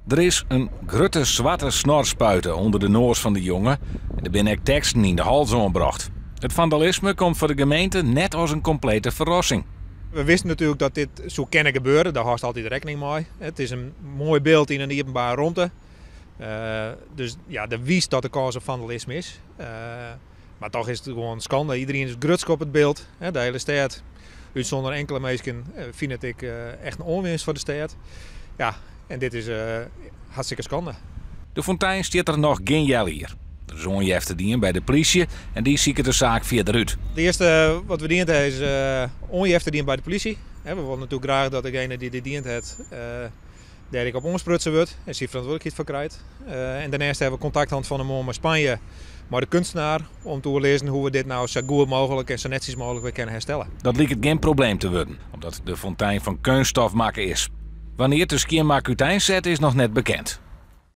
Der is in grutte swarte snor spuite ûnder de noas fan de jonge en der binne ek teksten yn de hals oanbrocht. It fandalisme komt foar de gemeente net as in komplete ferrassing. We wisten natuerlik dat dit soe kinne gebeure, dêr hâldst altyd rekkening mei. It is in moai byld yn in iepenbere romte. Dus ja, do witst dat der kâns op fandalisme is. Mar toch is it gewoan skande. Iderien is grutsk op it byld. De hiele stêd, útsûnder inkelde minsken, fine it ek echt in oanwinst foar de stêd. Ja, en dit is hartstikke skande. De fontein stiet der noch gjin healjier. Der is oanjefte dien by de plysje en dy siket de saak fierder út. It earste wat we dien ha is oanjefte dien by de plysje. We wolle natuerlik graach dat degene dy't dit dien hat dêr ek op oansprutsen wurdt en syn ferantwurdlikheid foar krijt. En dêrneist hawwe we kontakt hân fan 'e moarn mei Spanje, mei de keunstner, om te oerlizzen hoe't we dit no sa goed mooglik en sa netsjes mooglik wer kinne herstelle. Dat liket gjin probleem te wurden, omdat de fontein fan keunststof makke is. Wannear't de skjinmaak úteinset is noch net bekend.